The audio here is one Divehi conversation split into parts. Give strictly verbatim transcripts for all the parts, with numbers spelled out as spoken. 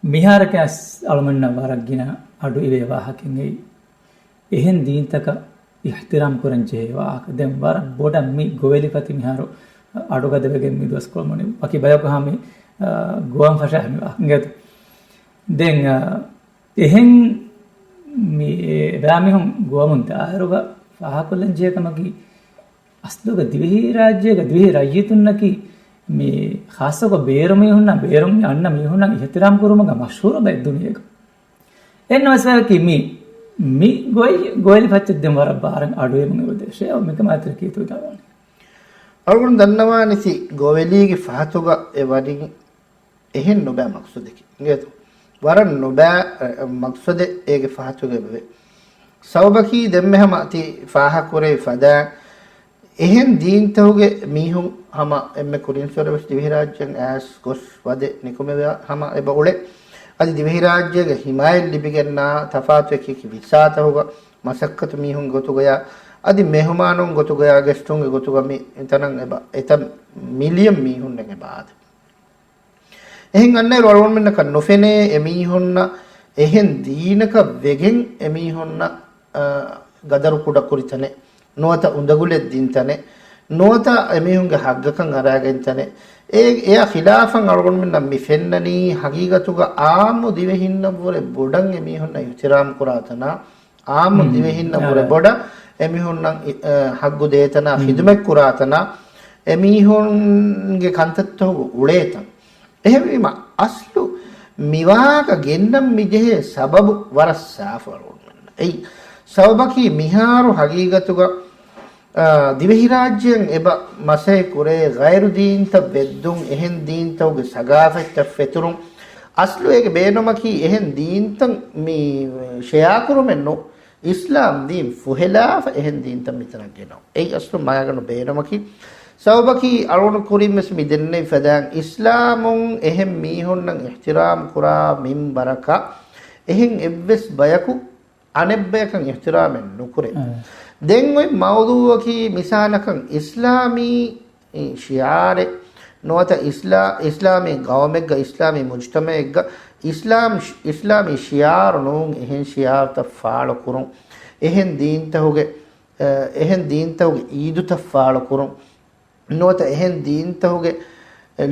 މިހާރަކަސް އަޅުމެންނަށް ވަރަށް ގިނަ އަޑު އިވޭ ވާހަކައެއް އެއީ، އެހެން ދީންތަކަށް އިޙްތިރާމް ކުރަން ޖެހޭ ވާހަކަ. ދެން ވަރަށް ބޮޑަށް މި ގޮވެލިފަތި މިހާރު އަޑުގަދަވެގެން މި ދުވަސް ކުޅަމުނި ވަކި ބަޔަކު ހާމި، އާ، ގޮވަން ފަށާ މި ވާހަކަ އިނގޭތޯ. ދެން، އާ، އެހެން މި އެ ބައިމީހުން ގޮވަމުން ދާއިރުގަ ފާހަގަކޮށްލަން ޖެހޭ ކަމަކީ، އަސްލުގަ ދިވެހިރާއްޖޭގަ ދިވެހި ރައްޔިތުންނަކީ މި ޚާއްޞަކޮށް ބޭރު މީހުންނަށް، ބޭރުން މި އަންނަ މީހުންނަށް އިޙްތިރާމް ކުރުމުގަ މަޝްހޫރު ބައެއް ދުނިޔޭގަ. އެހެންނަމަވެސް ވަކި މި، މި ގޮވެ-، ގޮވެލި ފައްޗެއް ދެން ވަރަށް ބާރަށް އަޑުއެހުމުން އެބަދޭށޭ. އަވަ މިކަމާ އެތައް ކީއްތޯ ވިދާޅުވާނީ؟ އަޅުގަނޑު ދަންނަވާނީތީ ގޮވެލީގެ ފަހަތުގަ އެ ވަނީ އެހެން ނުބައި މަޤްޞަދެކޭ. އިނގޭތޯ؟ ވަރަށް ނުބައި، އެ، މަޤްޞަދެއް އޭގެ ފަހަތުގަ އެބަވޭ. ސަބަބަކީ ދެންމެ ހަމަ ތި ފާހަގަކުރެއްވި ފަދައިން، އެހެން ދީންތަކުގެ މީހުން ހަމަ އެންމެ ކުރިންސުރެ ވެސް ދިވެހިރާއްޖެއިން އައިސް ގޮސް ވަދެ ނިކުމެވޭ ހަމަ އެބަ އުޅޭ. އަދި ދިވެހިރާއްޖޭގެ ހިމާޔަތް ލިބިގެންނާ ތަފާތު އެކި އެކި ވިސާތަކުގަ މަސައްކަތު މީހުންގެ ގޮތުގަޔާ، އަދި މެހުމާނުން ގޮތުގަޔާ، ގެސްޓުންގެ ގޮތުގަ މި ތަނަށް އެބަ އެތައް މިލިއަން މީހުންނެއް އެބަ އާދެ. އެހެން އަންނައިރު އަޅުގަނޑުމެންނަކަށް ނުފެނޭ އެމީހުންނަށް އެހެން ދީނަކަށް ވެގެން އެމީހުންނަށް، އަ، ގަދަރު ކުޑަކުރި ތަނެއް، ނުވަތަ އުނދަގުލެއް ދިން ތަނެއް، ނުވަތަ އެމީހުންގެ ހައްގަކަށް އަރާގެން ތަނެއް. އެ، އެއާ ޚިލާފަށް އަޅުގަނޑުމެންނަށް މި ފެންނަނީ ހަގީގަތުގަ އާއްމު ދިވެހިންނަށްވުރެ ބޮޑަށް އެމީހުންނަށް އިޙްތިރާމް ކުރާ ތަނާ، އާއްމު ދިވެހިންނަށް ވުރެ ބޮޑަށް އެމީހުންނަށް އި-، އަ، ހައްގު ދޭތަނާ، ޚިދުމަތް ކުރާ ތަނާ، އެމީހުންގެ ކަންތައްތަކުގަ އުޅޭތަން. އެހެންވީމަ، އަސްލު މިވާހަކަ ގެންނަން މިޖެހޭ ސަބަބު ވަރަށް ސާފު އަޅުގަނޑުމެންނަށް. އެއީ، ސަބަބަކީ މިހާރު ހަގީގަތުގަ، އާ، ދިވެހިރާއްޖެއިން އެބަ މަސައްކަތް ކުރޭ ޣައިރު ދީންތައް ވެއްދުން، އެހެން ދީންތަކުގެ ސަގާފަތްތައް ފެތުރުން. އަސްލު އޭގެ ބޭނުމަކީ އެހެން ދީންތައް މި ޝެއާކުރުމެއް ނޫން. އިސްލާމް ދީން ފުހެލާފަ އެހެން ދީންތައް މިތަނަށް ގެނައު. އެއީ އަސްލު މައިގަނޑު ބޭނުމަކީ. ސަބަބަކީ އަޅުގަނޑު ކުރިން ވެސް މި ދެންނެވި ފަދައިން އިސްލާމުން އެހެން މީހުންނަށް އިޙްތިރާމް ކުރާ މިންބަރަކަށް އެހެން އެއްވެސް ބަޔަކު އަނެއްބަޔަކަށް އިޙްތިރާމެއް ނުކުރޭ. ދެން އޮތް މައުޟޫއަކީ މިސާލަކަށް އިސްލާމީ ޝިޢާރެއް ނުވަތަ އިސްލާ-، އިސްލާމީ ގައުމެއްގަ، އިސްލާމީ މުޖްތަމަޢެއްގަ އިސްލާމް، އިސްލާމީ ޝިޢާރު ނޫން އެހެން ޝިޢާރުތައް ފާޅުކުރުން، އެހެން ދީންތަކުގެ، އެ، އެހެން ދީންތަކުގެ އީދުތައް ފާޅުކުރުން، ނުވަތަ އެހެން ދީންތަކުގެ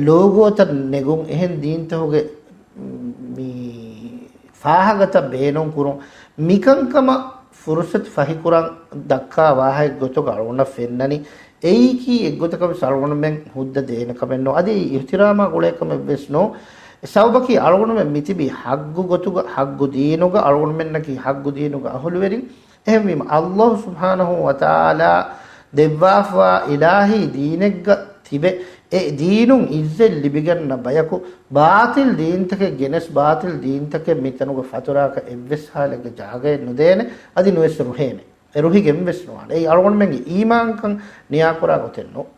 ލޯގޯތައް ނެގުން، އެހެން ދީންތަކުގެ މި ފާހަގަތައް ބޭނުން ކުރުން، މިކަންކަމަށް ފުރުޞަތު ފަހިކުރަން ދައްކާ ވާހަކަ ގޮތުގަ އަޅުގަނޑަށް ފެންނަނީ. އެއީކީ އެއްގޮތަކަށް ވެސް އަޅުގަނޑުމެން ހުއްދަ ދޭނެ ކަމެއް ނޫން. އަދި އިޙްތިރާމާ ގުޅޭ ކަމެއް ވެސް ނޫން. ސަބަބަކީ އަޅުގަނޑުމެން މިތިބީ ޙައްގު ގޮތުގަ، ޙައްގު ދީނުގަ، އަޅުގަނޑުމެންނަކީ ޙައްގު ދީނުގެ އަހުލުވެރިން. އެހެންވީމަ، ﷲ ސުބްޙާނަހޫ ވަތަޢާލާ ދެއްވާފަވާ އިލާހީ ދީނެއްގަ ތިބެ، އެ ދީނުން ޢިއްޒަތް ލިބިގަންނަ ބަޔަކު، ބާޠިލް ދީންތަކެއް ގެނެސް، ބާޠިލް ދީންތަކެއް މިތަނުގަ ފަތުރާކަށް އެއްވެސް ޙާލެއްގަ ޖާގައެއް ނުދޭނެ، އަދި ނުވެސް ރުހޭނެ. އެ ރުހިގެން ވެސް ނުވާނެ. އެއީ އަޅުގަނޑުމެންގެ އީމާންކަން ނިޔާކުރާ ގޮތެއް ނޫން.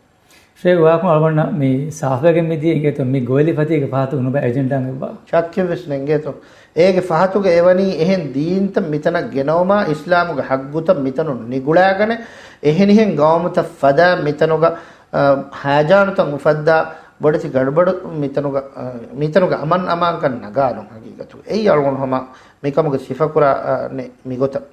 ޝޭޚް ވާހަކަ އަޅުގަނޑަށް މި ސާފަވެގެން މިދިޔަ އިނގޭތޯ، މި ގޮވެލި ފަތީގެ ފަހަތު ނުބައި އެޖެންޑާއެއް ވާ. ޝައްކެއް ވެސް ނެތް އިނގޭތޯ. އޭގެ ފަހަތުގަ އެވަނީ އެހެން ދީންތައް މިތަނަށް ގެނައުމާ، އިސްލާމުގެ ޙައްގުތައް މިތަނުން ނިގުޅާގަނެ، އެހެނިހެން ގައުމުތައް ފަދައިން މިތަނުގަ، އަ، ހަޔާޖާނުތައް އުފައްދާ، ބޮޑެތި ގަޑުބަޑު މިތަނުގަ، އަ، މިތަނުގަ އަމަން އަމާންކަން ނަގާލުން ހަގީގަތުގަ. އެއީ އަޅުގަނޑު ހަމަ މިކަމުގެ ސިފަކުރާ، އަ، ނެ، މިގޮތަށް.